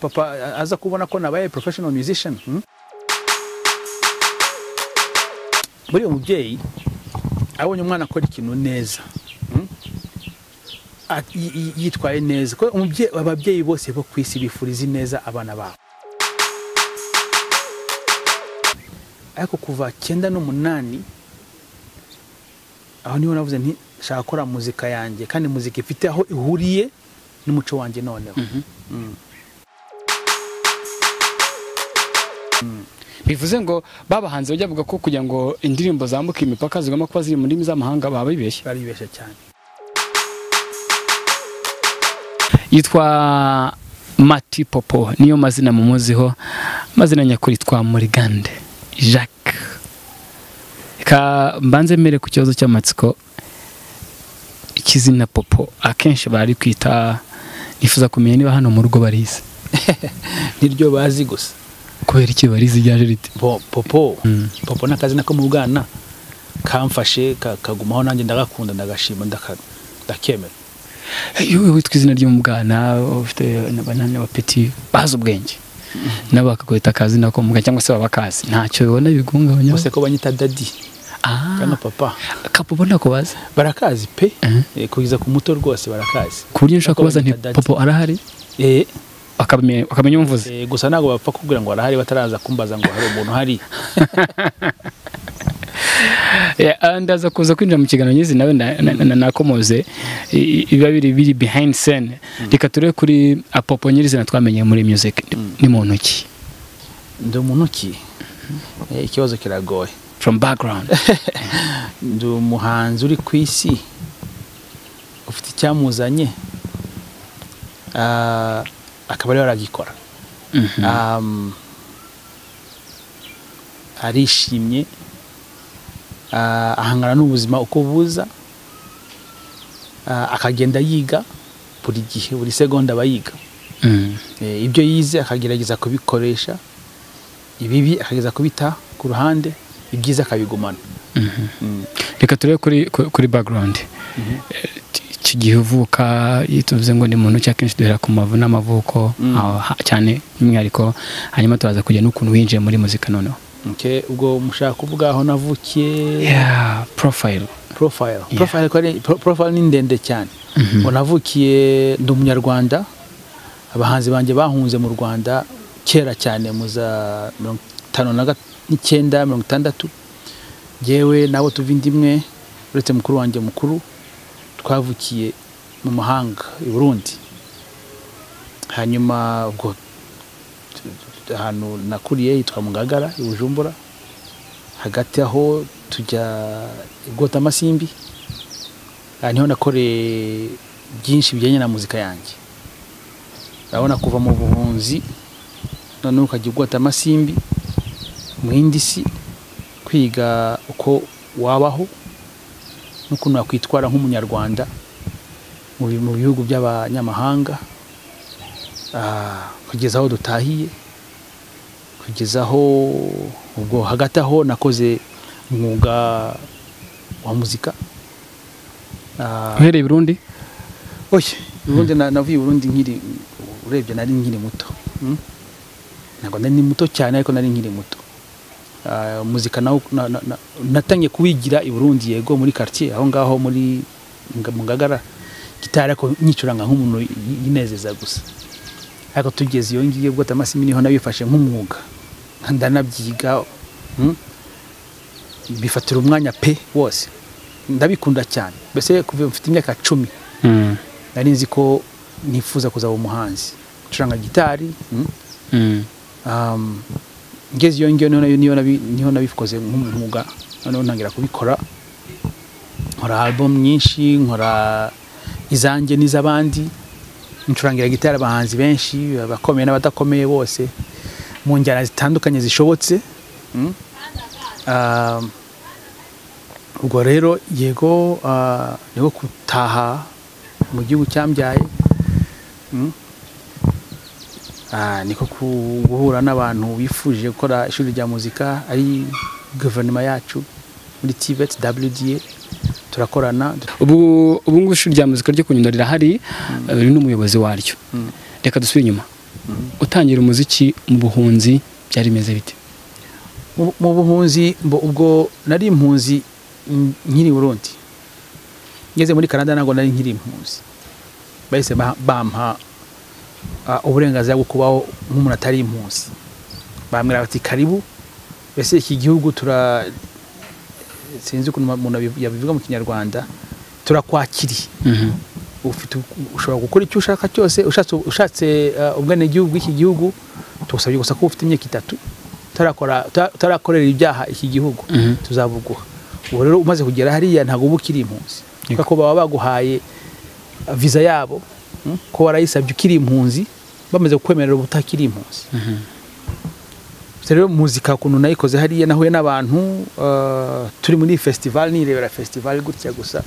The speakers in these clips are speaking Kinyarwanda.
Papa aza kubona ko nabaye professional musician. Buri umubyeyi abonye umwana akora ikintu neza, yitwaye neza, ko ababyeyi bose bo ku isi bifuriza neza abana babo. Ariko kuva 98 aho niho navuze nti shaka gukora muzika yanjye, kandi muzika ifite aho ihuriye n'umuco wanjye noneho. Bivuze ngo babahanze bajya bavuga ko kugira ngo indirimbo zambuke imipaka zigomba kuba ziri mu ndimi z'amahanga, baba bibeshye. Baribeshya cyane. Yitwa Mati Popo niyo mazina mumuziho, amazina nyakuri twa Murigande Jacques. Ka mbanze mere ku kibazo cy'amatsiko, ikizina Popo akenshi bari kwita, nifuza kumenya niba hano mu rugo barize. Niryo bazi gusa. Kubera iki barize ryaje rite? Popo Popo nakazina ko mu bwana kamfashe kagumaho, nanjye ndagakunda, ndagashima, ndakemera. Iyo witwa izina ryo mu bwana ufite n'abanana ba petit bazi ubwenge nabo bakakwita akazina ko mu cyangwa se babakazi, ntacyo bibona bigungabanya. Bose ko banyita daddy cyangwa papa. Kapopo nako bazi, barakazi pe, kugeza ku muto rwose barakazi, ku buryo nshaka kubaza nti Popo arahari, akamenya umvuze. Gusa ntabwo bapfa kubwira ngo arahari bataraza kumbaza ngo hari umuntu hari. Ndaza kuza kwinjira mu kiganiro nyizi nawe nakomoze iba biri behind scene. Reka turebe kuri Popo nyirizina twamenye muri music ni muntu ki? Ndi muntu ki? Ikibazo kiragoye. From background. Ndi umuhanzi uri ku isi ufite icyamuzanye, akaba ariwe aragikora. Arishimye, ahangana n'ubuzima uko buza, akagenda yiga buri gihe, buri segonda aba yiga. Ibyo yize akagerageza kubikoresha, ibibi akagerageza kubita ku ruhande, ibyiza akabigumana. Reka turebe kuri background. Iki gihe uvuka tuvuze ngo ni muntu cya kenshi duhera ku mavu n'amavuko cyane by'umwihariko, hanyuma turaza kujya n'ukuntu winjiye muri muzika noneho. Okay, ubwo mushaka kuvuga aho navukiye? Yeah, profile. Profile. Yeah. Profile ni ndende cyane. Ngo navukiye ndi umunyarwanda, abahanzi banjye bahunze mu Rwanda kera cyane mu za 59, 60. Jewe nabo tuva indimwe uretse mukuru wanjye mukuru twavukiye mu mahanga i Burundi. Hanyuma ubwo ahantu nakuriye yitwa Mungagara i Bujumbura, hagati aho tujya igota Masimbi, niho nakoreye byinshi bijyanye na muzika yanjye. Urabona kuva mu buhunzi none ukajya igota Masimbi mu yindi si, kwiga uko wabaho n'ukuntu wakwitwara nk'umunyarwanda mu bihugu by'abanyamahanga, kugeza aho dutahiye, kugeza aho ubwo hagati aho nakoze umwuga wa muzika. Uhereye Burundi? Oya, Burundi navuye Burundi nkiri, urebye nari nkiri muto. Ntabwo nari muto cyane ariko nari nkiri muto. Muzika natangiye kuwigira i Burundi, yego muri quartier aho ngaho muri Mungagara, gitari ariko nyicuranga nk'umuntu yinezeza gusa. Ariko tugeze iyo ngiye ubwo Tamasimi niho nabifashe nk'umwuga, ndanabyiga, bifatira umwanya pe wose, ndabikunda cyane. Mbese kuva mfite imyaka 10 nari nzi ko nifuza kuzaba umuhanzi, gucuranga gitari. Ngeze iyo ngiyo niho nabikoze nk'umwuga, noneho ntangira kubikora, nkora album nyinshi, nkora izanjye n'iz'abandi, ncurangira gitari abahanzi benshi, abakomeye n'abadakomeye bose, mu njyana zitandukanye zishobotse. Ubwo rero yego niho gutaha mu gihugu cyambyaye, niko guhura n'abantu bifuje gukora ishuri rya muzika ari guverinoma yacu muri TVET WDA, Turakorana. Ubu ngubu ishuri rya muzika ryo ku Nyundo rirahari, uri n'umuyobozi waryo. Reka dusubire inyuma. Utangira umuziki mu buhunzi byari bimeze bite? Mu buhunzi, ubwo nari impunzi nkiri Burundi. Ngeze muri Canada ntabwo nari nkiri impunzi. Bahise bampa uburenganzira bwo kubaho nk'umuntu atari impunzi. Bambwira bati karibu, mbese iki gihugu sinzi ukuntu umuntu yabivuga mu Kinyarwanda, turakwakiriye. Ufite, ushobora gukora icyo ushaka cyose, ushatse ubwenegihugu bw'iki gihugu, tugusabye gusa ko ufite imyaka 3 utarakorera ibyaha iki gihugu, tuzabuguha. Ubu rero umaze kugera hariya ntabwo uba ukiri impunzi, kuko baba baguhaye visa yabo, ko warayisabye ukiri impunzi, bamaze kukwemerera utakiri impunzi. Rero muzika ukuntu nayikoze hariya, nahuye n'abantu turi muri festival, nirebera festival gutya gusa,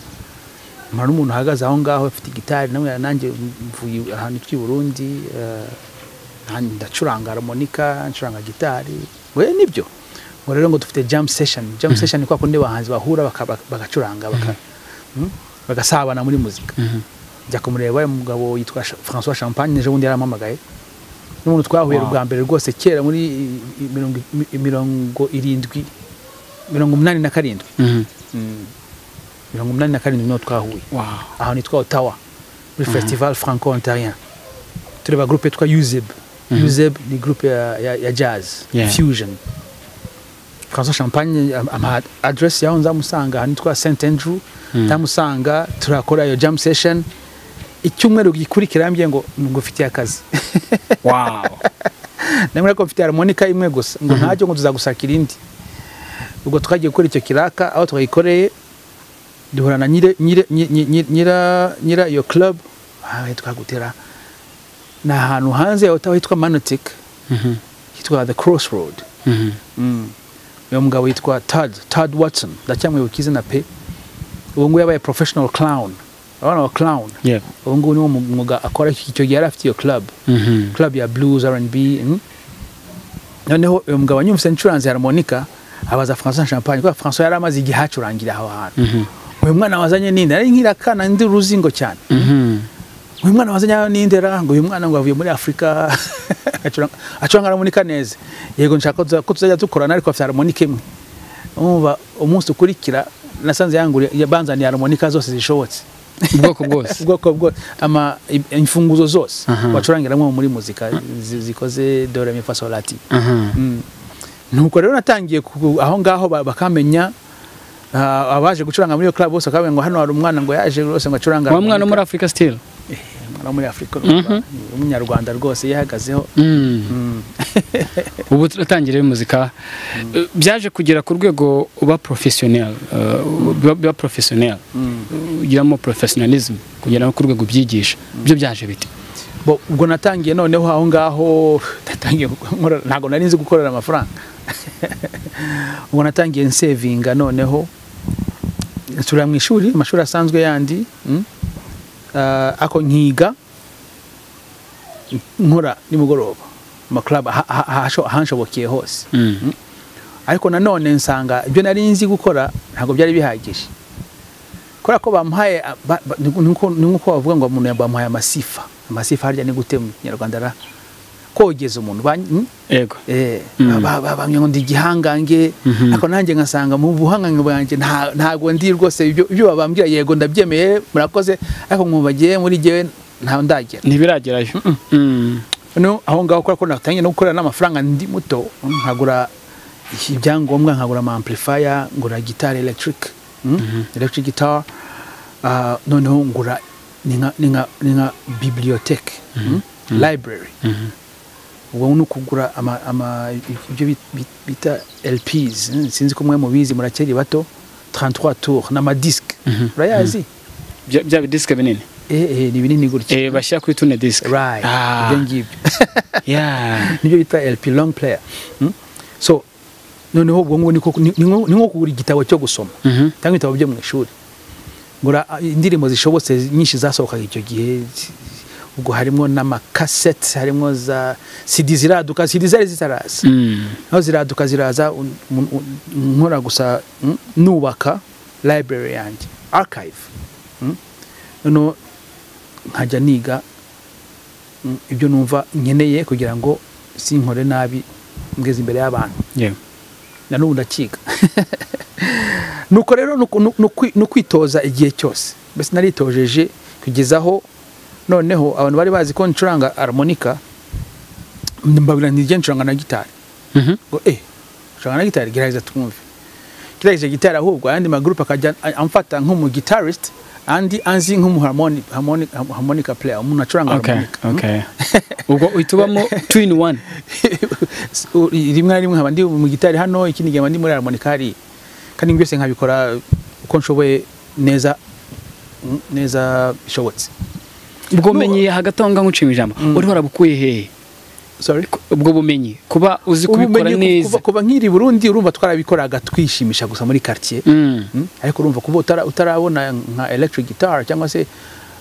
mpura n'umuntu ahagaze aho ngaho afite gitari, namwe nanjye mvuye ahantu tw'i Burundi, ndacuranga harmonica, ncuranga gitari, we nibyo. Ngo rero ngo dufite jam session. Jam session ni kwa kundi abahanzi bahura bagacuranga, bagasabana muri muzika. Njya kumureba, umugabo yitwa François Champagne, ejo bundi yarampamagaye. N'umuntu twahuye bwa mbere rwose kera muri 87, 87 niho twahuye. Aho nitwa Ottawa muri Festival Franco-Ontarien. Tureba groupe yitwa Uzeb. Uzeb ni groupe ya jazz, fusion. François Champagne ama address yaho nzamusanga, ahantu nitwa Saint Andrew, ndamusanga turakora iyo jam session. Icyumweru gikurikira yambwiye ngo ngufitiye akazi. Wow. Namwe ko mfite harmonica imwe gusa, ngo ntacyo, ngo tuzagusakira indi. Ubwo twagiye gukora icyo kiraka, aho twayikoreye duhura na nyira iyo club, twagutera na ahantu hanze ya Ottawa hitwa Manotick, hitwa The Crossroad. Uyo mugabo yitwa Todd Watson, ndacyamwibuka izina pe. Ubu ngubu yabaye professional clown. Abana ba clown. Ubu ngubu niwo mwuga akora, icyo gihe yari afite iyo club. Club ya blues, R&B. Noneho uyu mugabo anyumvise ncuranze harmonica, abaza François Champagne, kuko François yari amaze igihe acurangira aho hantu. Uyu mwana wazanye ninde? Nari nkirakana ndi uruzingo cyane. Uyu mwana wazanye ninde ra? Ngo uyu mwana ngo avuye muri Afrika, acuranga harmonica neza. Yego nshaka ko tuzajya dukorana, ariko afite harmonica imwe. Umva umunsi ukurikira nasanze yanguriye yabanzaniye harmonica zose zishobotse. Ubwoko bwose. Ubwoko bwose, ama imfunguzo zose bacurangiramwo muri muzika zikoze do re mi fa sol la ti. Nuko rero natangiye aho ngaho bakamenya, abaje gucuranga muri iyo club bose bakabenya ngo hano hari umwana ngo yaje rwose ngo acuranga. Wa mwana muri Africa still? Umwana muri Africa, umunyarwanda rwose yahagazeho. Ubu turatangire muzika, byaje kugera ku rwego uba professionnel, uba professionnel, ugiramo professionalism kugera ku rwego byigisha, byo byaje bite? Bo ubwo natangiye noneho aho ngaho natangiye, ntago nari nzi gukorera amafaranga. Ubwo natangiye nsevinga, noneho nsubira mu ishuri, amashuri asanzwe yandi, ako nkiga nkora nimugoroba mu club ahanshobokiye hose. Ariko nanone nsanga ibyo nari nzi gukora ntabwo byari bihagije, kubera ko bamuhaye, nkuko bavuga ngo umuntu bamuhaye amasifa. Amasifa harya ni gute mu Kinyarwanda ra? Kogeza umuntu. Yego. Bamwe ngo ndi igihangange, ariko nanjye ngasanga mu buhangange bwanjye ntago ndi rwose ibyo babambwira, yego ndabyemeye murakoze, ariko nkumva giye muri giye nta ndagera. Ntibiragerayo. No aho ngaho kubera ko natangiye no gukorera n'amafaranga ndi muto, nkagura ibyangombwa, nkagura ama amplifier, ngura guitar electric, electric guitar, noneho ngura ni nka bibliothèque, library. Ubwo ni ukugura ibyo bita LPs, sinzi ko mwe mubizi murakeri bato, 33 tours n'amadisque. Urayazi? Bya bidisque binini. Ni binini gutya. Bashyira kuri tune disc. Right. Ibyo ngibyo. Yeah. Nibyo bita LP, long player. So noneho ubwo ngo ni nko kugura igitabo cyo gusoma cyangwa ibitabo byo mu ishuri. Ngura indirimbo zishobotse nyinshi zasohokaga icyo gihe, ubwo harimo n'amakasete, harimo za CD ziraduka, CD zari zitaraza. Aho ziraduka ziraza, nkora gusa nubaka library yanjye. archive. Noneho nkajya niga ibyo numva nkeneye kugira ngo sinkore nabi ngeze imbere y'abantu. Na n'ubu ndakiga. Nuko rero no kwitoza igihe cyose, mbese naritojeje kugezaho noneho abantu bari bazi ko ncuranga harmonica, mbabwira nti njye ncuranga na gitari. Ngo ncuranga na gitari, gerageza twumve. Gerageza gitari, ahubwo ayandi magroup akajya amfata nk'umu guitarist, andi anzi nk'umu harmonica player, umuntu acuranga harmonica. Ubwo uhita ubamo 2 in 1. Rimwe na rimwe nkaba ndi mu gitari hano, ikindi gihe nkaba ndi muri harmonica hariya, kandi byose nkabikora uko nshoboye neza neza bishobotse. Ubwo bumenyi hagati aho ngaho nkuciye ijambo, uri warabukuye hehe? Sorry? Ubwo bumenyi kuba uzi kubikora neza. Kuba nkiri Burundi urumva twarabikoraga twishimisha gusa muri quartier. Ariko urumva kuba utarabona nka electric guitar cyangwa se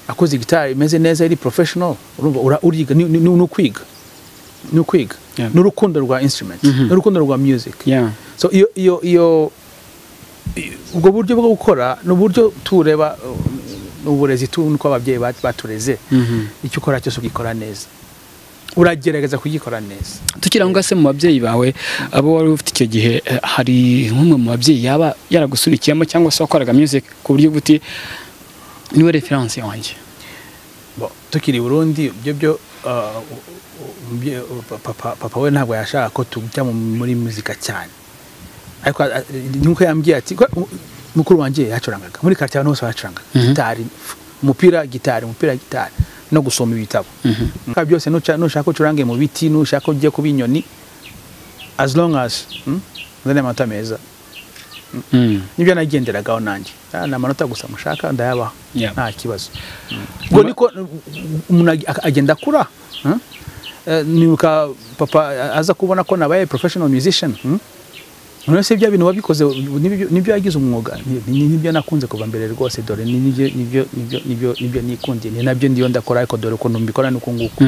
akoze guitar imeze neza iri professional, urumva uriga, ni ukwiga. Ni ukwiga. N'urukundo rwa instrument, n'urukundo rwa music. So iyo ubwo buryo bwo gukora ni uburyo tureba uburezi nuko ababyeyi batureze. Icyo ukora cyose ugikora neza, uragerageza kugikora neza. Tukirangwa se mu babyeyi bawe abo wari ufite icyo gihe, hari nk'umwe mu babyeyi yaba yaragusunikiyemo cyangwa se wakoraga music ku buryo buti niwe reference wanjye? Bo tukiri Burundi ibyo byo papa we ntabwo yashaka ko tujya muri muzika cyane, ariko nuko yambwiye ati mukuru wanjye yacurangaga muri quartier, abantu bose bacurangaga gitari, umupira gitari, umupira gitari no gusoma ibitabo. Kandi byose nushaka ucurange mu biti, nushaka ujye kuba inyoni, as long as nzane amanota meza. Nibyo nagenderagaho nanjye, ni amanota gusa mushaka ndayabaha, nta kibazo. Ubwo niko umuntu agenda akura. Nibuka papa aza kubona ko nabaye professional musician. None se ibyo bintu wabikoze nibyo yagize umwuga, nibyo nakunze kuva mbere rwose, dore nibyo nibyo nibyo nibyo nibyo nikundiye, ni nabyo ndiyo ndakora, ariko dore ukuntu mbikora nuko nguko.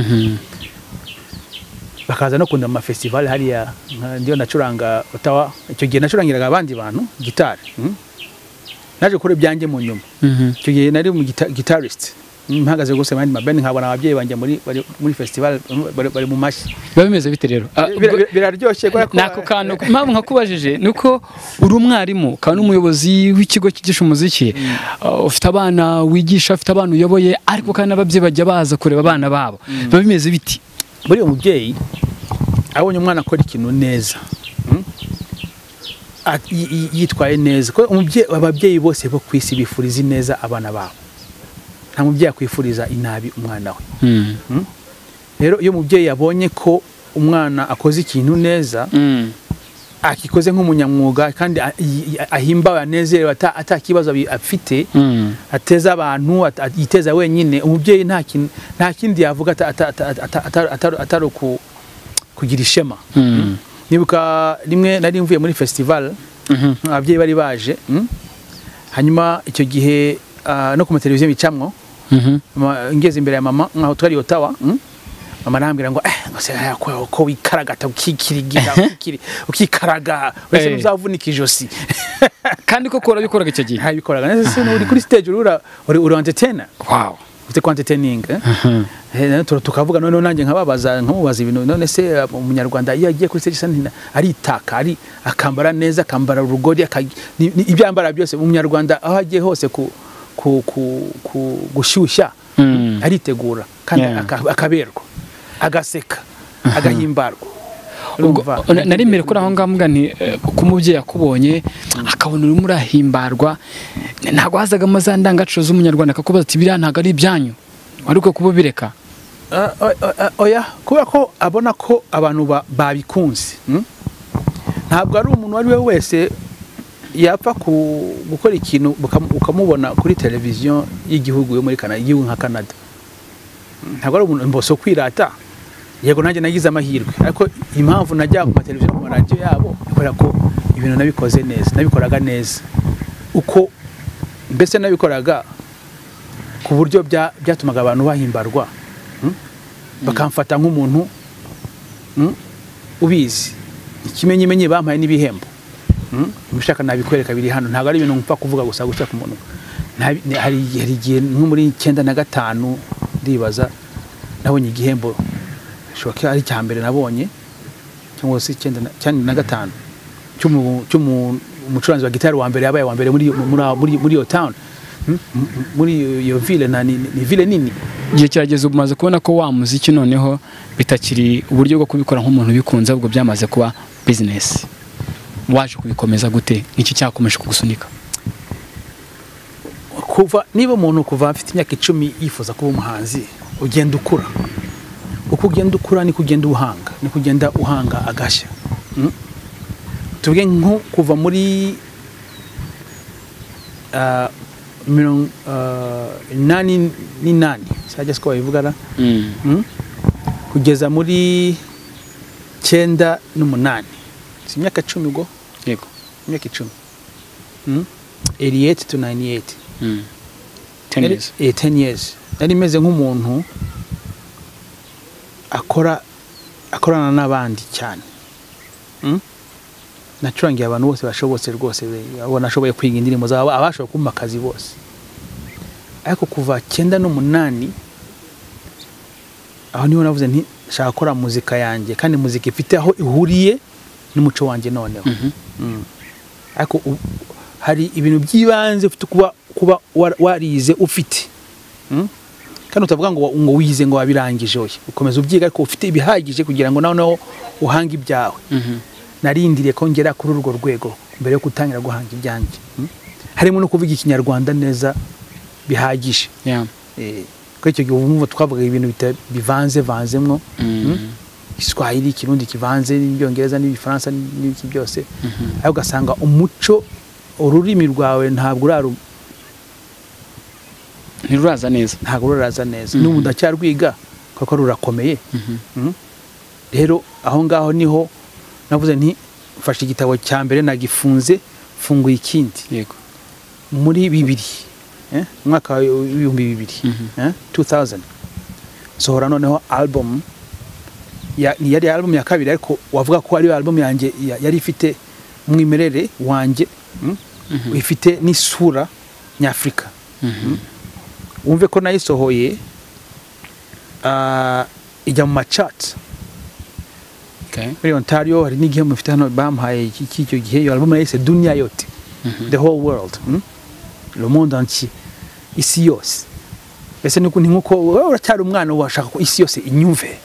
Bakaza no kunda ama festival hariya, ndiyo nacuranga Ottawa. Icyo gihe nacurangiraga abandi bantu gitari. Naje gukora ibyanjye mu nyuma. Icyo gihe nari mu guitarist, mpagaze rwose mu yandi mabeni, nkabona ababyeyi banjye muri festival bari mu mashyi. Biba bimeze bite rero? Biraryoshye kubera ko nako kantu impamvu nkakubajije nuko uri umwarimu ukaba n'umuyobozi w'ikigo cyigisha umuziki, ufite abana wigisha, ufite abana uyoboye, ariko kandi n'ababyeyi bajya baza kureba abana babo. Biba bimeze biti? Buriya umubyeyi abonye umwana akora ikintu neza, yitwaye neza, kuko ababyeyi bose bo ku isi bifuriza ineza abana babo. Nta mubyeyi akwifuriza inabi umwana we. Rero iyo umubyeyi yabonye ko umwana akoze ikintu neza, akikoze nk'umunyamwuga kandi ahimbawe, anezerewe, atakibazo afite, ateza abantu, yiteza wenyine, umubyeyi nta kindi yavuga atari kugira ishema. Nibuka rimwe nari mvuye muri festival, ababyeyi bari baje, hanyuma icyo gihe no ku mateleviziyo bicamwo, ngeze imbere ya mama nkaho twari Ottawa, mama arambwira ngo ko wikaragata ukikirigira ukikaraga wese uzavunika ijosi. Kandi koko urabikoraga icyo gihe? Ntabikoraga neza, se uri kuri stage uri entertainer. Wow, ufite ko entertaining. Tukavuga noneho nanjye nkababaza, nkamubaza ibintu, none se umunyarwanda iyo agiye kuri stage aritaka, ari akambara neza, akambara urugori, ibyambara byose, umunyarwanda aho agiye hose ku gushyushya aritegura kandi akaberwa, agaseka, agahimbarwa. Nari mbere kuri aho ngaho mvuga nti uko umubyeyi akubonye akabona urimo urahimbarwa, ntabwo hazagamo za ndangagaciro z'umunyarwanda akakubaza ati biriya ntabwo ari ibyanyu, wari ukwiye kuba ubireka. Oya, kubera ko abona ko abantu babikunze. Ntabwo ari umuntu uwo ari we wese yapfa gukora ikintu ukamubona kuri televiziyo y'igihugu yo muri Canada, igihugu nka Canada. Ntabwo ari umuntu mboso kwirata. Yego nanjye nagize amahirwe, ariko impamvu najya ku mateleviziyo ku maradiyo yabo kubera ko ibintu nabikoze neza, nabikoraga neza. Uko mbese nabikoraga ku buryo byatumaga abantu bahimbarwa, bakamfata nk'umuntu ubizi. Ikimenyimenyi bampaye n'ibihembo. Mushaka nabikwereka biri hano, ntabwo ari ibintu mpfa kuvuga gusa guca ku muntu. Hari igihe nko muri 95 ndibaza nabonye igihembo bishoboka ari icya mbere nabonye, cyangwa se 95 cy'umucuranzi wa gitari wa mbere yabaye wa mbere muri iyo town, muri iyo ville, na ni ville nini. Igihe kirageze umaze kubona ko wa muziki noneho bitakiri uburyo bwo kubikora nk'umuntu bikunze, ahubwo byamaze kuba business. Waje kubikomeza gute? Iki cyakomeje kugusunika? Kuva niba umuntu kuva afite imyaka 10 yifuza kuba umuhanzi, ugenda ukura. Uko ugenda ukura niko ugenda uhanga, niko ugenda uhanga agashya. Tuvuge nko kuva muri 88 sajya siko babivuga ra, kugeza muri 98, si imyaka 10 ubwo? Yego, imyaka 10. 88 to 98. 10 years. 10 years. Nari meze nk'umuntu akorana n'abandi cyane. Nacurangiye abantu bose bashobotse rwose, abo nashoboye kwiga indirimbo zabo, abashoboye kumpa akazi bose. Ariko kuva 98 aho niho navuze nti nshaka gukora muzika yanjye, kandi muzika ifite aho ihuriye n'umuco wanjye noneho. Ariko hari ibintu by'ibanze ufite kuba warize ufite. Kandi utavuga ngo wize ngo wabirangije, oya, ukomeza ubyiga ariko ufite ibihagije kugira ngo noneho uhange ibyawe. Narindiriye ko ngera kuri urwo rwego mbere yo gutangira guhanga ibyanjye. Harimo no kuvuga Ikinyarwanda neza bihagije. Kuko icyo gihe ubu twavuga ibintu bivanze vanzemwo, Igiswahili, Ikirundi kivanze n'Ibyongereza n'Ibifaransa n'ibiki byose. Ariko ugasanga umuco, ururimi rwawe ntabwo ntiruraza neza, ntabwo ruraza neza. N'ubu ndacyarwiga kuko rurakomeye. Rero aho ngaho niho navuze nti mfashe igitabo cya mbere nagifunze, funguye ikindi. Yego. Muri 2000, umwaka wa 2000, 2000, sohora noneho album yari album ya kabiri, ariko wavuga ko ari album yanjye yari ifite umwimerere wanjye, ifite n'isura nyafrika. Wumve ko nayisohoye ijya mu machat. Muri Ontario hari n'igihembo mfite hano bampaye icyo gihe. Iyo album yayise Dunia Yote, the whole world, le monde entier, isi yose. Mbese ni nkuko uracyari umwana washaka ko isi yose inyumve.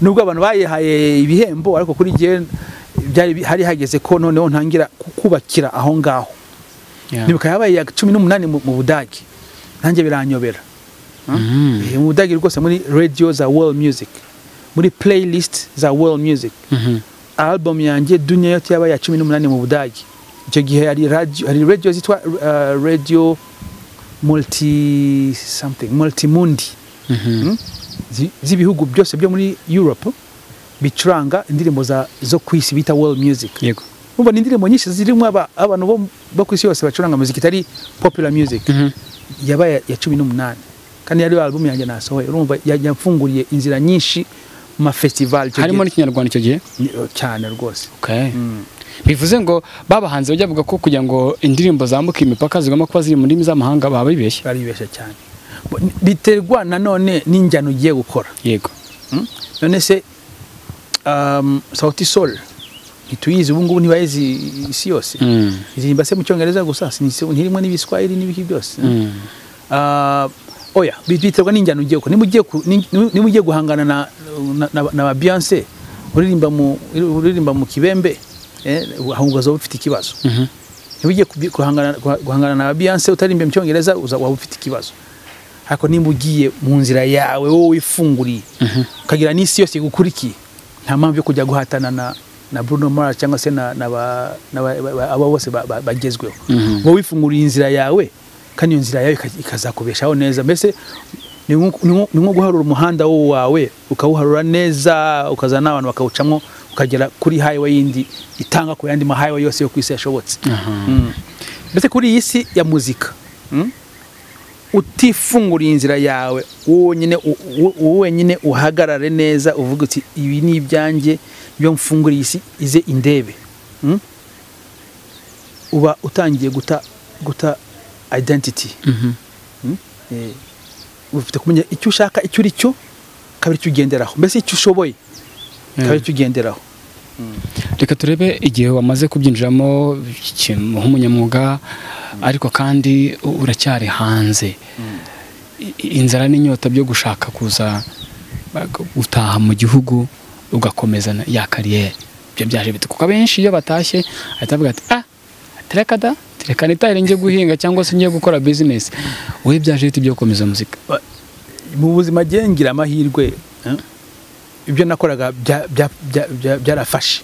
Nubwo abantu bayihaye ibihembo, ariko kuri gihe byari hari hageze ko noneho ntangira kubakira aho ngaho. Nibuka yabaye ya 18 mu Budage, nanjye biranyobera. Mu Budage rwose muri radio za world music, muri playlist za world music, album yanjye Dunia Yote yabaye ya 18 mu Budage. Icyo gihe hari radio zitwa radio multi something, multimundi, z'ibihugu byose byo muri Europe bicuranga indirimbo zo kwisi bita world music. Yego. Umva ni indirimbo nyinshi zirimo abantu bo kwisi yose bacuranga muziki itari popular music. Yabaye ya 18 kandi yari album yanjye nasohoye. Urumva yamfunguriye inzira nyinshi mu ma festival. Harimo n'Ikinyarwanda icyo gihe cyane rwose. Okay. Bivuze ngo babahanze bajya bavuga ko kugira ngo indirimbo zambuka imipaka zigomba kuba ziri mu ndimi z'amahanga, baba bibeshya. Baribeshya cyane. Biterwa nanone n'injyana ugiye gukora. Yego. None se Sauti Sol ntituyizi ubu ngubu, ntibayizi isi yose. Iririmba se mu Cyongereza gusa, ntirimo n'Ibiswahili n'ibiki byose. Oya, biterwa n'injyana ugiye gukora. Niba ugiye guhangana na Beyonce uririmba mu Kibembe, ahubwo uzaba ufite ikibazo. Niba ugiye guhangana na Beyonce utaririmba mu Cyongereza, waba ufite ikibazo. Ariko nimba ugiye mu nzira yawe wowe wifunguriye, ukagira n'isi yose igukurikiye, nta mpamvu yo kujya guhatana na Bruno Mars cyangwa se abo bose bagezweho. Wowe wifunguriye inzira yawe, kandi iyo nzira yawe ikazakubeshaho neza. Mbese ni nko guharura umuhanda wawe, ukawuharura neza, ukazana n'abantu bakawucamo, ukagera kuri highway yindi itanga ku yandi ma highway yose yo kwisi yashobotse. Mbese kuri iyi si ya muzika, utifunguriye inzira yawe wowe wenyine uhagarare neza, uvuga uti ibi ni ibyanjye byo mfunguriye isi ize indebe, uba utangiye guta identity. Ufite kumenya icyo ushaka, icyo uri cyo, kabiri icyo ugenderaho, mbese icyo ushoboye kabiri icyo ugenderaho. Reka turebe igihe wamaze kubyinjiramo nk'umunyamwuga, ariko kandi uracyari hanze. Inzara n'inyota byo gushaka kuza gutaha mu gihugu ugakomeza ya kariyeri, ibyo byaje bite? Kuko abenshi iyo batashye ahita avuga ati ah tereka da, tereka nitahire njye guhinga cyangwa se njye gukora business. Wowe byaje bite byo gukomeza muzika? Mu buzima ngira amahirwe, ibyo nakoraga byarafashe.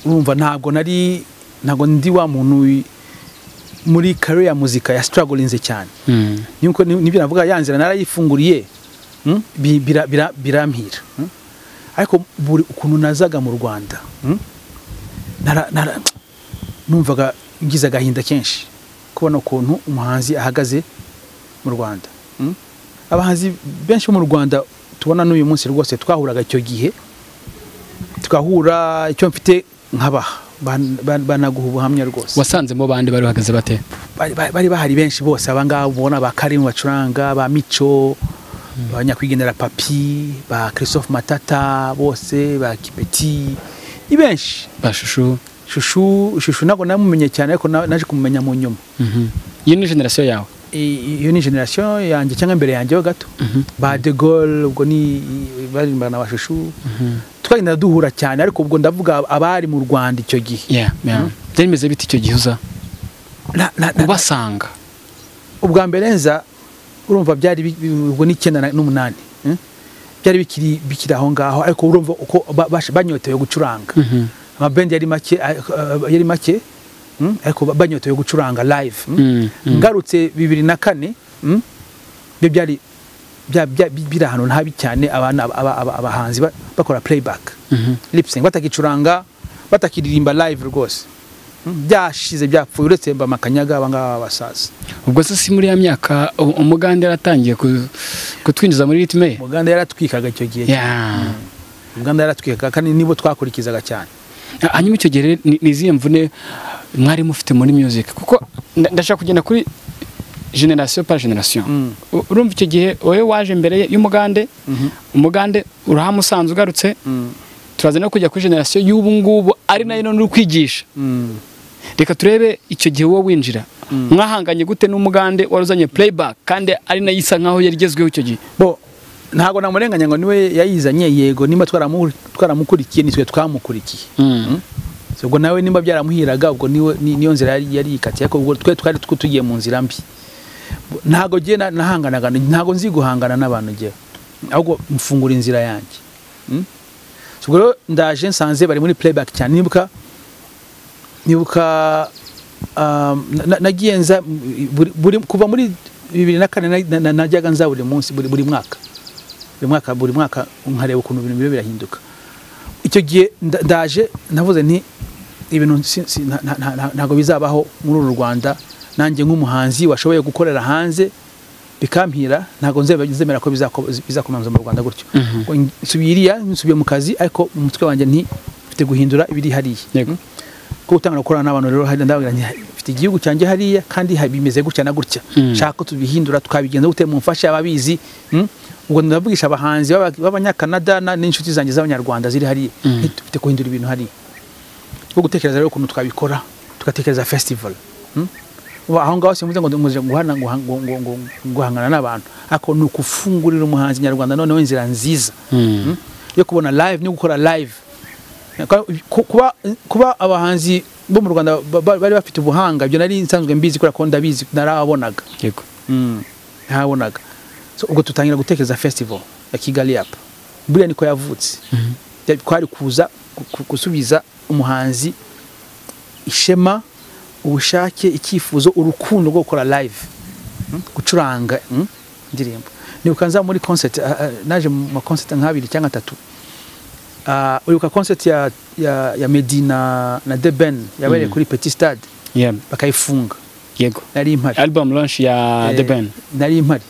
Urumva ntabwo ndi wa muntu muri career ya muzika ya strugglinze cyane. Niko nibyo navuga, ya nzira narayifunguriye, birampira. Ariko buri ukuntu nazaga mu Rwanda, numvaga ngize agahinda kenshi kubona ukuntu umuhanzi ahagaze mu Rwanda. Abahanzi benshi mu Rwanda tubona n'uyu munsi rwose twahuraga icyo gihe, twahura icyo mfite nkabaha, banaguha ubuhamya rwose. Wasanzemo bande bari bahagaze bate? Bari bahari benshi bose, abangaba ubona ba Karim bacuranga, ba Mico, ba Nyakwigendera Papi, ba Christophe Matata, bose ba Kipeti, ni benshi. Ba Shushu. Shushu ntabwo namumenye cyane, ariko naje kumumenya mu nyuma. Iyo ni generation yawe? Iyo ni generation yanjye cyangwa mbere yanjye ho gato. Ba De Gaulle ubwo ni barimbana na ba Shushu. Twagenda duhura cyane, ariko ubwo ndavuga abari mu Rwanda icyo gihe. Byari bimeze bite icyo gihe uza? Ubasanga. Ubwa mbere nza urumva byari ubwo ni 98. Byari bikiri aho ngaho, ariko urumva uko banyotewe gucuranga. Amabendi yari make, ariko banyotewe gucuranga live. Ngarutse 2004, byo byari biri ahantu ntabi cyane, abana abahanzi bakora playback, lip sync, batakicuranga, batakiririmba live rwose. Byashize byapfuye, uretse mba makanyaga abangaba basaza. Ubwo se si muri ya myaka Umugande yaratangiye kutwinjiza muri ritme? Umugande yaratwikaga icyo gihe. Umugande yaratwikaga kandi nibo twakurikizaga cyane. Hanyuma icyo gihe ni izihe mvune mwari mufite muri music? Kuko ndashaka kugenda kuri generation par generation. Urumva icyo gihe wowe waje mbere y'Umugande, Umugande urahamusanze ugarutse, turaza no kujya kuri generation y'ubu ngubu ari nayo none uri kwigisha. Reka turebe icyo gihe wowe winjira mwahanganye gute n'Umugande waruzanye playback kandi ari nayo isa nkaho yarigezweho icyo gihe? Bo ntago namurenganya ngo niwe yayizanye, yego nimba twaramukurikiye nitwe twamukurikiye. So ubwo nawe nimba byaramuhiraga ubwo niwe niyo nzira yari yikatiye, ariko ubwo twe twari tugiye mu nzira mbi. Ntago giye nahanganaga, ntago nzi guhangana n'abantu giye, ahubwo mfungura inzira yanjye. So ubwo ndaje nsanze bari muri playback cyane. Nibuka nagiye nza kuva muri 2004 najyaga nza buri munsi, buri mwaka nkareba ukuntu ibintu birahinduka. Icyo gihe ndaje navuze nti ibintu ntago bizabaho muri uru Rwanda, nanjye nk'umuhanzi washoboye gukorera hanze bikampira, ntago nzemera ko bizakomeza mu Rwanda gutyo. Nsubiriya nsubiye mu kazi, ariko mu mutwe wanjye nti mfite guhindura ibiri hariya. Ko gutangana gukorana n'abantu rero hari ndababwira nti mfite igihugu cyanjye hariya kandi bimeze gutya na gutya, nshaka ko tubihindura tukabigenza gute, mumfashe ababizi. Ubwo ndavugisha abahanzi b'abanyakanada n'inshuti zanjye z'abanyarwanda ziri hariya, mfite guhindura ibintu hariya. Ko gutekereza rero ukuntu twabikora, tugatekereza festival. Aho ngaho simvuze ngo guhangana n'abantu, ariko ni ukufungurira umuhanzi nyarwanda noneho inzira nziza yo kubona live no gukora live. Kuba abahanzi bo mu Rwanda bari bafite ubuhanga, ibyo nari nsanzwe mbizi kubera ko ndabizi, narabonaga. Yego. Narabonaga. So ubwo tutangira gutekereza festival ya Kigali Up. Buriya niko yavutse. Kwari kuza gusubiza umuhanzi ishema, ubushake, icyifuzo, urukundo rwo gukora live, gucuranga indirimbo. Nibuka nza muri concert, naje mu concert nk'abiri cyangwa 3. Uribuka concert ya Medina na The Ben yabereye kuri Petit Stade. Bakayifunga. Yego. Nari impari. Album launch ya The Ben. Nari impari.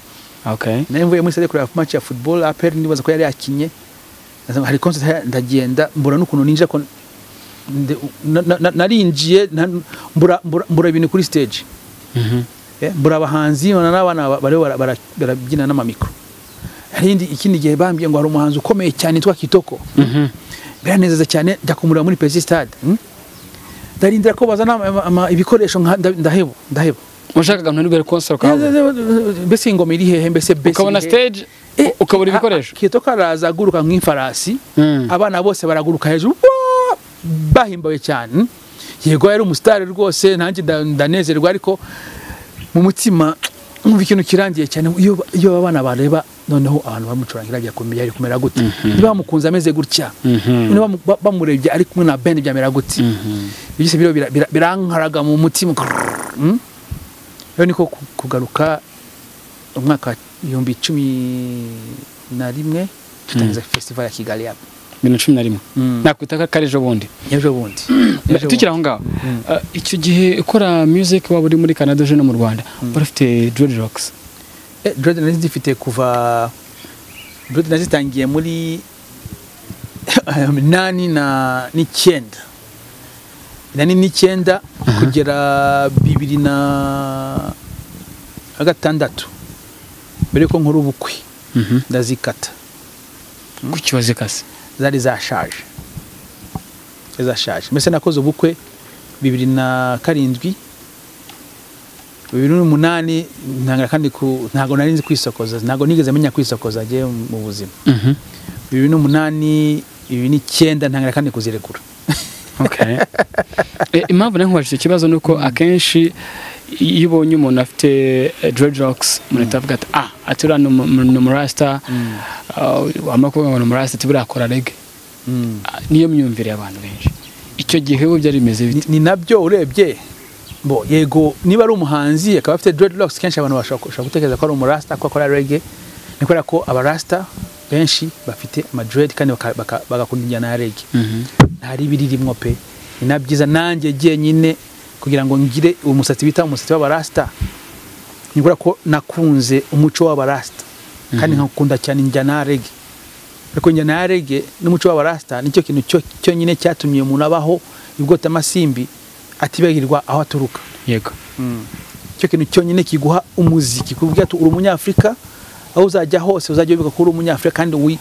Okay. Nari mvuye muri stade kureba match ya football, APR ndibaza ko yari yakinye. Hari concert ndagenda mbura n'ukuntu ninja ko Narinjiye mbura ibintu kuri stage. Mbura abahanzi n'abana bari barabyina n'amamikro. Harindi ikindi gihe bambwiye ngo hari umuhanzi ukomeye cyane yitwa Kitoko. Biranezeza cyane njya kumureba muri Petit Stade. Ndarindira ko bazana ibikoresho ndaheba. Washakaga ntu nibere concert ukabona. Mbese ingoma iri hehe, mbese bese ukabona stage ukabura ibikoresho. Kitoko araza aguruka nk'infarasi, abana bose baraguruka hejuru bahimbawe cyane. Yego yari umustar rwose, nanjye ndanezerwa, ariko mu mutima umva ikintu kirangiye cyane. Iyo abana bareba noneho abantu bamucurangira byakomeye ari kumera gute, niba bamukunze ameze gutya, niba bamurebye ari kumwe na band byamera gute. Ibyo biro birankaraga mu mutima. Rero niko kugaruka umwaka 2011 tutangiza festival ya Kigali hapo 2011. Nakwita ko ari ejo bundi. Ejo bundi. Tukiri aho ngaho, icyo gihe ukora music waba uri muri Canada uje no mu Rwanda, wari ufite dreadlocks? Dread nari zifite kuva, dread nazitangiye muri 89 89 kugera 2006 mbere ko nkora ubukwe ndazikata. Kuki wazikase? Zari zashaje. Mbese nakoze ubukwe 2007 2008 ntanga kandi ntago nari nzi kwisokoza, ntago nigeze menya kwisokoza je mu buzima. 2008 2009 ntanga kandi kuzirekura. Okay. Impamvu nankubajije ikibazo nuko akenshi iyo ubonye umuntu afite dreadlocks umuntu avuga ati atura no murasta, amakuba ngo murasta tibura akora reggae. Niyo myumvire y'abantu benshi. Icyo gihe bo byari bimeze bite? Ni nabyo urebye. Bo yego niba ari umuhanzi akaba afite dreadlocks kenshi abantu bashobora gutekereza ko ari umurasta ko akora reggae. Ni kubera ko abarasta benshi bafite ama dread kandi bagakunda injyana ya reggae. Ntari biririmwo pe. Ni nabyiza nanjye jyenyine kugira ngo ngire umusatsi bita umusatsi w'abarasta. Ni kubera ko nakunze umuco w'abarasta kandi nkakunda cyane injyana ya reggae. Ariko injyana ya reggae n'umuco w'abarasta nicyo kintu cyonyine cyatumye umuntu abaho ibwota amasimbi atibagirwa aho aturuka. Yego. Cyo kintu cyonyine kiguha umuziki kuvuga ati uri umunyafrika, aho uzajya hose uzajya wibuka ko uri umunyafrika kandi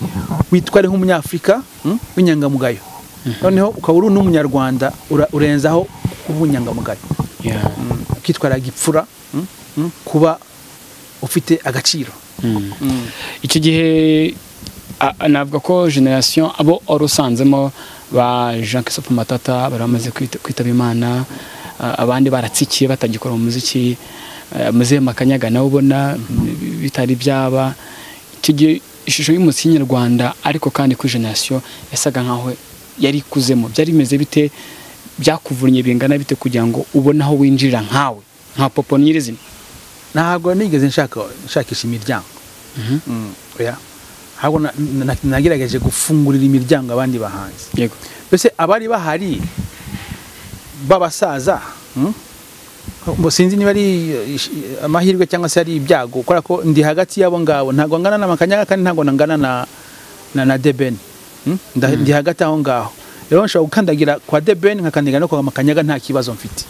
witware nk'umunyafrika w'inyangamugayo. Noneho ukaba uri n'umunyarwanda urenzaho kuba inyangamugayo. Ukitwara gipfura, kuba ufite agaciro. Icyo gihe navuga ko generation abo orusanzemo ba Jean Christophe Matata bari bamaze kwitaba Imana, abandi baratsikiye batagikora umuziki, Muzehe Makanyaga nawe ubona bitari byaba. Icyo gihe ishusho y'umuziki nyarwanda ariko kandi kuri generation yasaga nkaho yari kuzemo, byari bimeze bite, byakuvunnye bingana bite kugira ngo ubone aho winjirira nkawe nka Popo nyirizina? Ntabwo nigeze nshakisha imiryango. Oya. Ahubwo nagerageje gufungurira imiryango abandi bahanzi. Yego. Mbese abari bahari babasaza, ngo sinzi niba ari amahirwe cyangwa se ari ibyago, kubera ko ndi hagati yabo ngabo, ntago ngana na Makanyaga kandi ntago nangana na Deben. Ndi hagati aho ngaho. Rero nshobora gukandagira kwa Deben nkakandagira no kwa Makanyaga nta kibazo mfite.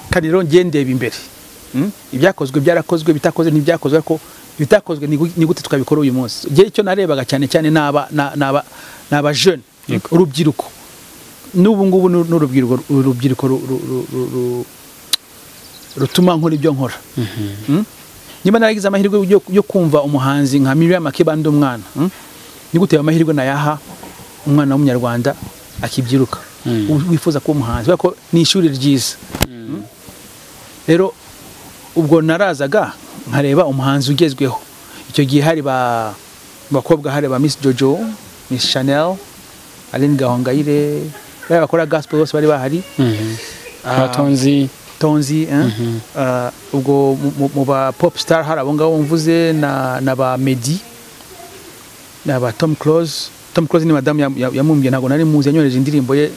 Kandi rero ngiye ndeba imbere. Ibyakozwe byarakozwe, bitakozwe ntibyakozwe, ariko bitakozwe ni gute twabikora uyu munsi. Gihe icyo narebaga cyane cyane naba jeune, urubyiruko. N'ubu ngubu n'urubyiruko rutuma nkora ibyo nkora. Niba naragize amahirwe yo kumva umuhanzi nka Miriam Makeba ndi umwana, ni gute amahirwe nayaha umwana w'umunyarwanda akibyiruka wifuza kuba umuhanzi, kubera ko ni ishuri ryiza. Rero ubwo narazaga nkareba umuhanzi ugezweho. Icyo gihe hari ba bakobwa, hari ba Miss Jojo, Miss Chanel, Aline Gahongayire, bari bakora gospel bose bari bahari. Tonzi, ubwo mu ba pop star hari abo ngabo mvuze na ba Meddy na ba Tom Close. Tom Close ni madamu yamumbye, ntago nari muzi, yanyohereje indirimbo ye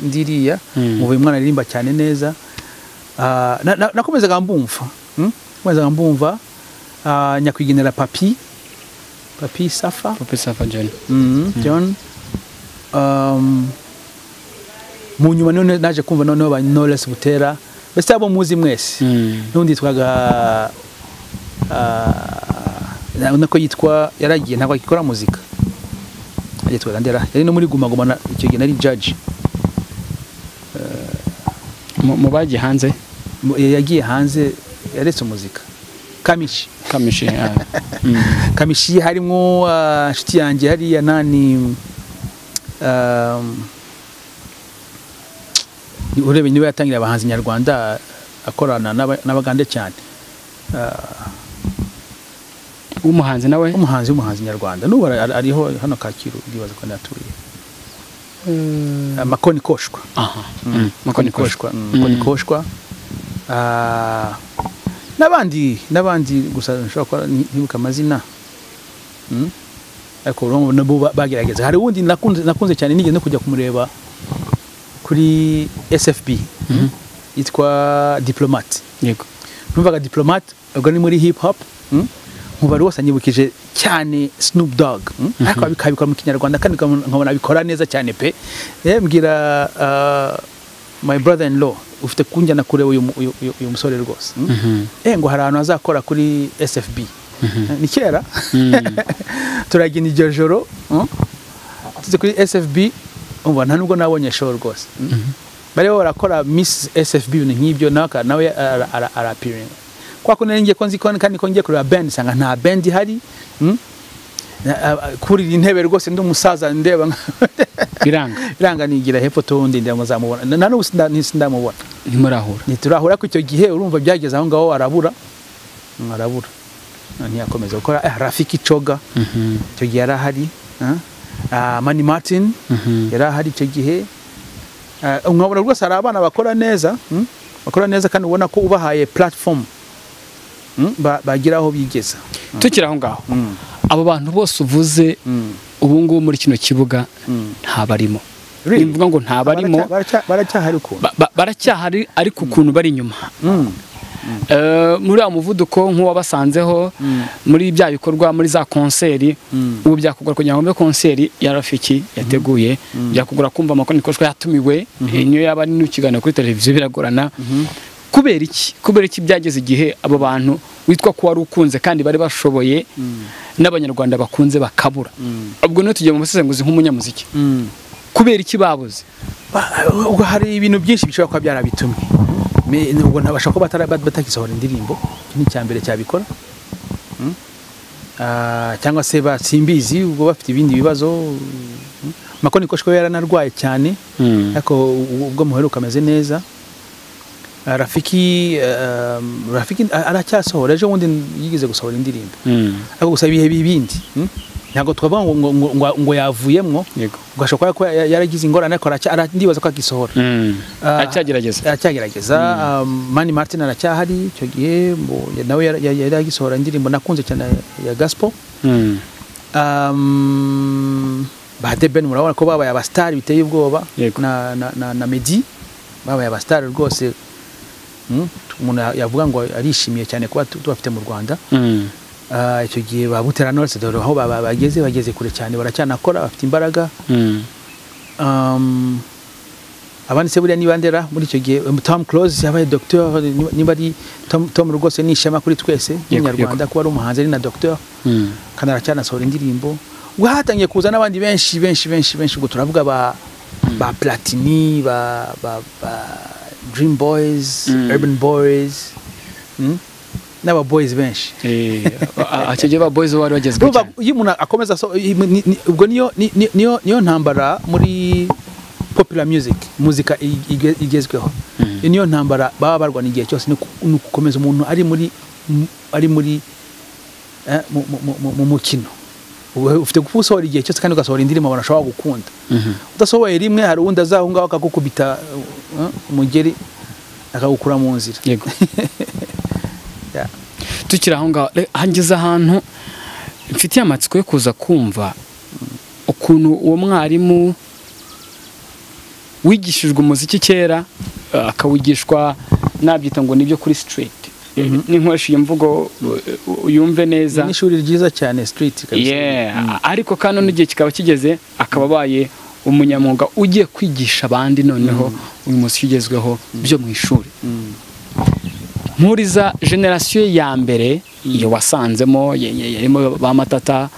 ndiriya mu uyu mwana aririmba cyane neza. Nakomezaga mbumva, nakomezaga mbumva nyakwigenera Papi Safa, Papi Safa John. John. Mu nyuma none naje kumva noneho ba Knowless Butera, mbese abo muzi mwese. N'undi yitwaga nako yitwa, yaragiye ntabwo agikora muzika, yitwaga Ndera, yari no muri Guma Guma icyo gihe nari judge. Mu bagiye hanze, yagiye hanze yaretse muzika. Kamishi. Kamishi harimo inshuti yanjye hariya nani, urebe niba yatangira abahanzi nyarwanda akorana n'abagande cyane. Umuhanzi nawe umuhanzi nyarwanda n'ubu ariho hano Kacyiru, ndibaza ko natuye. Makoni Koshwa. Makoni Koshwa. Makoni Koshwa. N'abandi gusa nshobora kuba ntibuka amazina. Ariko nabo bagerageza. Hari uwundi nakunze cyane nigeze no kujya kumureba kuri SFB. Yitwa Diplomate. Yego. Numvaga Diplomate ubwo ni muri hip hop. Nkuba rwose anyibukije cyane Snoop Dogg. Ariko abikora mu Kinyarwanda kandi nkabona abikora neza cyane pe. Mbwira my brother in law ufite kunjyana kureba uyu musore rwose. Ngo hari ahantu azakora kuri SFB. Ni kera. Turagenda iryo joro tuze kuri SFB, umva nta nubwo nabonye show rwose. Bari barakora Miss SFB ibintu nk'ibyo, nawe arapiringa. Kwa ko nari ngiye ko nzi ko kandi ko ngiye kureba band, sanga nta band ihari. Kurira intebe rwose ndi umusaza ndeba biranga nigira hepfo tundi ndamuzamubona. Na n'ubu sindamubona. Ntimurahura. Ntiturahura ko icyo gihe urumva byageze aho ngaho arabura. Ntiyakomeza gukora. Rafiki Choga icyo gihe yarahari. Mani Martin yarahari icyo gihe. Nkabona rwose hari abana bakora neza, bakora neza kandi ubona ko ubahaye platform bagira aho bigeza. Tukiri aho ngaho, abo bantu bose uvuze ubu ngubu muri kino kibuga ntabarimo. Nimvuga ngo ntabarimo, baracyahari ukuntu. Baracyahari ariko ukuntu bari inyuma. Muri wa muvuduko nk'uwabasanzeho muri bya bikorwa muri za konseri, ubu byakugora kugira ngo mbe konseri ya Rafiki yateguye, byakugora kumva Makoni Koshwa yatumiwe, niyo yaba ari n'ikiganiro kuri televiziyo biragorana. Kubera iki? Kubera iki byageze igihe abo bantu witwa ko wari ukunze kandi bari bashoboye n'abanyarwanda bakunze bakabura? Ubwo no tugiye mu musesenguzi nk'umunyamuziki. Kubera iki babuze? Ubwo hari ibintu byinshi bishobora kuba byarabitumye. Ubwo ntabasha ko batakisohora indirimbo, ni cyambere cyabikora. Cyangwa se basimbizi ubwo bafite ibindi bibazo. Makoni Koshwa yaranarwaye cyane, ariko ubwo muheruka ameze neza. Rafiki aracyasohora, ejo bundi yigeze gusohora indirimbo. Ariko gusa ibihe bibindi. Ntabwo twavuga ngo yavuyemwo, ugashobora kuba yaragize ingorane, ariko ndibaza ko agisohora. Aracyagerageza. Mani Martin aracyahari icyo gihe, nawe yari agisohora indirimbo nakunze cyane ya gospel. Ba The Ben murabona ko babaye abastari biteye ubwoba, na Meddy babaye abastari rwose. Umuntu yavuga ngo arishimiye cyane kuba tubafite mu Rwanda. Icyo gihe ba Butera Knowless dore aho bageze kure cyane, baracyanakora bafite imbaraga. Abandi se buriya niba ndera muri icyo gihe Tom Close yabaye docteur, niba ari Tom rwose ni ishema kuri twese Abanyarwanda kuba ari umuhanzi ari na docteur, kandi aracyanasohora indirimbo. Ubwo hatangiye kuza n'abandi benshi benshi benshi benshi, ubwo turavuga ba Platini, ba Dream Boys, Urban Boys, n'aba boys benshi. Icyo gihe ba boys bari bagezweho cyane. Iyo umuntu akomeza ubwo niyo ntambara muri popular music, muzika igezweho. Niyo ntambara baba barwana igihe cyose, ni gukomeza umuntu ari muri mu mukino. Ufite gusohora igihe cyose kandi ugasohora indirimbo abantu bashobora gukunda. Udasohoye rimwe hari uwundi azaho ngaho akagukubita umugeri akagukura mu nzira. Yego. Tukiri aho ngaho, hangeze ahantu mfitiye amatsiko yo kuza kumva ukuntu uwo mwarimu wigishijwe umuziki kera akawigishwa nabyita ngo nibyo kuri street. Ninkoresha iyo mvugo uyumve neza. Ni ishuri ryiza cyane street kabisa. Ariko kano n'igihe kikaba kigeze akaba abaye Umunyamwuga ugiye kwigisha abandi noneho uyu muziki ugezweho byo mu ishuri. Mpuriza generation ya mbere iyo wasanzemo yarimo ba Matata,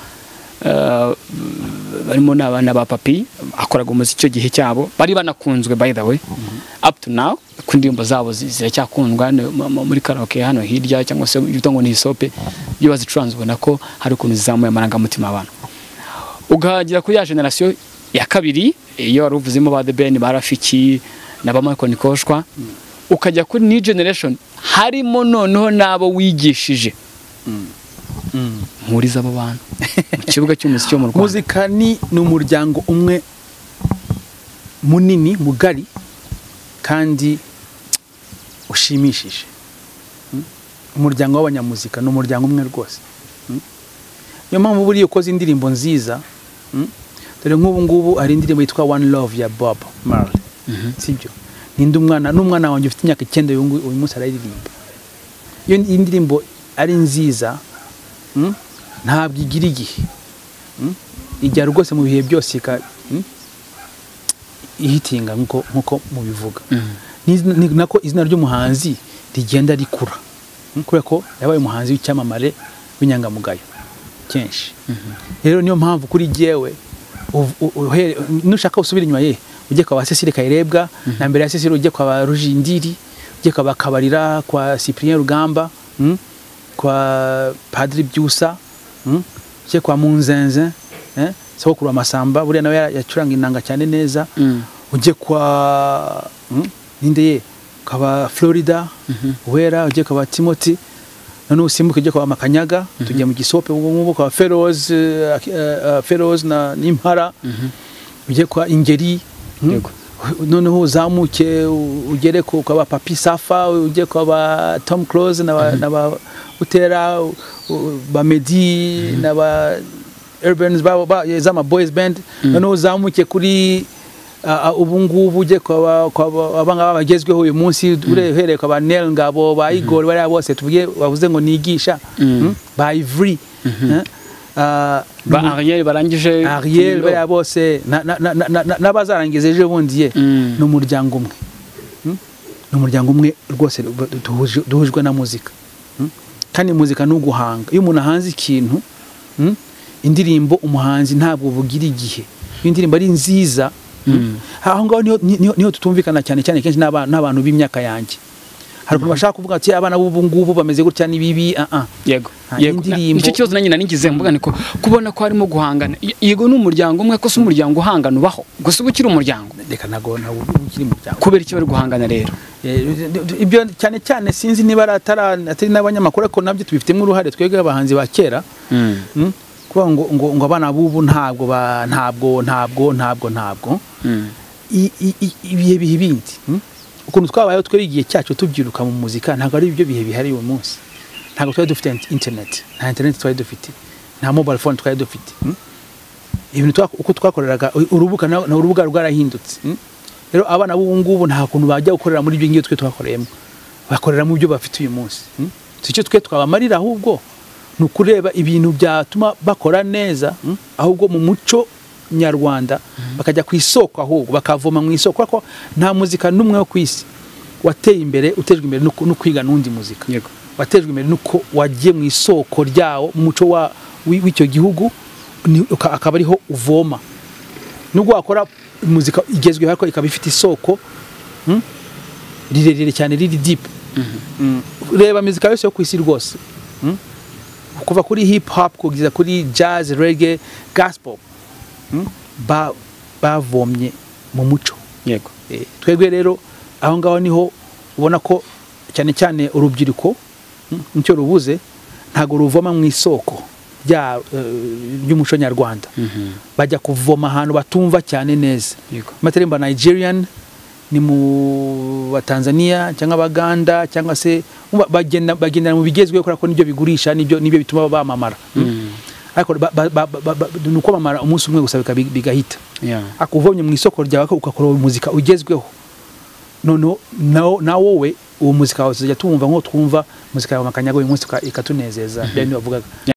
barimo n'abana ba Papi akoraga umuziki icyo gihe cyabo, bari banakunzwe by the way up to now, ku ndirimbo zabo ziracyakundwa muri karaoke hano hirya, cyangwa se ibyo ngo ni isope, iyo bazicuranze ubona ko hari ukuntu zizamuye amarangamutima abantu. Ukagera kuri ya generation ya kabiri iyo wari uvuzemo ba The Ben, ba Rafiki na ba Michael Nikoshwa, ukajya kuri new generation harimo noneho nabo wigishije. Mpuriza abo bantu mu kibuga cy'umuziki wo mu Rwanda. Muzika ni umuryango umwe munini mugari kandi ushimishije. Umuryango w'abanyamuzika ni umuryango umwe rwose. Niyo mpamvu buriya ukoze indirimbo nziza, dore nk'ubu ngubu hari indirimbo yitwa One Love ya Bob Marley, sibyo? Ninde umwana n'umwana wanjye ufite imyaka 9 uyu munsi arayiririmba. Iyo indirimbo ari nziza, ntabwo igira igihe, ijya rwose mu bihe byose ihitinga nkuko mubivuga. Nako izina ry'umuhanzi rigenda rikura, kubera ko yabaye umuhanzi w'icyamamare w'inyangamugayo kenshi. Rero niyo mpamvu kuri jyewe nushaka usubira inyuma ye ujye kwa Cecile Kayirebwa, na mbere ya Cecile ujye kwa Rujindiri, ujye kwa Kabarira, kwa Cyprien Rugamba, kwa Padri Byusa, ujye kwa Munzenze, sogokuru wa Masamba buriya nawe yacuranga inanga cyane neza, ujye kwa ninde ye kwa Florida Wera, ujye kwa Timothy, none usimbuke ujye kwa Makanyaga, tujye mu Gisope ubu ngubu kwa Feroz, Feroz na Nimpara, ujye kwa Ingeri, noneho uzamuke ugere kwa ba Papi Safa, ujye kwa ba Tom Close na ba Utera, ba Medi na ba Urbans, ba zama boys band, noneho uzamuke kuri ubu ngubu ujye kwa abangaba bagezweho uyu munsi, uhereye kwa ba Nel Ngabo, ba Igor, bariya bose tuvuge bavuze ngo nigisha, ba Ivry, ba Ariel barangije, Ariel bariya bose n'abazarangiza ejo bundi ye, ni umuryango umwe, ni umuryango umwe rwose duhujwe na muzika. Kandi muzika ni uguhanga. Iyo umuntu ahanze ikintu, indirimbo umuhanzi ntabwo bugira igihe. Iyo indirimbo ari nziza, aho ngaho niho tutumvikana cyane cyane kenshi n'abantu b'imyaka yanjye. Hari ukuntu bashaka kuvuga ati abana b'ubu ngubu bameze gutya ni bibi. Yego, yego. Nicyo kibazo nanjye nanigize mvuga niko kubona ko harimo guhangana. Yego ni umuryango umwe, ko si umuryango uhangana ubaho gusa uba ukiri umuryango. Reka nago ntabwo ukiri umuryango. Kubera iki bari guhangana rero? Ibyo cyane cyane sinzi niba atari n'abanyamakuru, ariko nabyo tubifitemo uruhare twebwe abahanzi ba kera. Kuba ngo abana b'ubu ntabwo ntabwo ntabwo ntabwo ntabwo ibihe bihe bindi. Ukuntu twabayeho twebwe igihe cyacu tubyiruka mu muzika ntabwo ari ibyo bihe bihari uyu munsi. Ntabwo twari dufite internet, nta internet twari dufite, nta mobile phone twari dufite. Ibintu uko twakoreraga urubuga na urubuga rwarahindutse. Rero abana b'ubu ngubu nta kuntu bajya gukorera muri ibyo ngibyo twe twakoreyemo, bakorera mu byo bafite uyu munsi. Si cyo twe twabamarira, ahubwo ni ukureba ibintu byatuma bakora neza, ahubwo mu muco nyarwanda bakajya ku isoko, ahubwo bakavoma mu isoko, kuko nta muzika n'umwe wo ku isi wateye imbere utejwe imbere no kwiga n'undi muzika. Watejwe imbere nuko wagiye mu isoko ryawo, mu muco w'icyo gihugu, akaba ariho uvoma. Nubwo wakora muzika igezweho ariko ikaba ifite isoko rirerire cyane, riri deep. Reba muzika yose yo ku isi rwose, kuva kuri hip hop kugeza kuri jazz, reggae, gospel, bavomye mu muco. Yego. Twebwe rero aho ngaho niho ubona ko cyane cyane urubyiruko nicyo rubuze, ntago ruvoma mu isoko ry'umuco nyarwanda. Bajya kuvoma ahantu batumva cyane neza. Materemba Nigerian ni mu Tanzania cyangwa Abaganda, cyangwa se bagendana mu bigezweho, kubera ko nibyo bigurisha, nibyo bituma bamamara. Ariko nuko bamara umunsi umwe gusa bigahita. Akuvomye mu isoko ryawe ukakora muzika ugezweho, noneho na wowe uwo muzika wawe tuzajya tumwumva nko twumva muzika ya Makanyaga uyu munsi ikatunezeza. Bya bavugaga.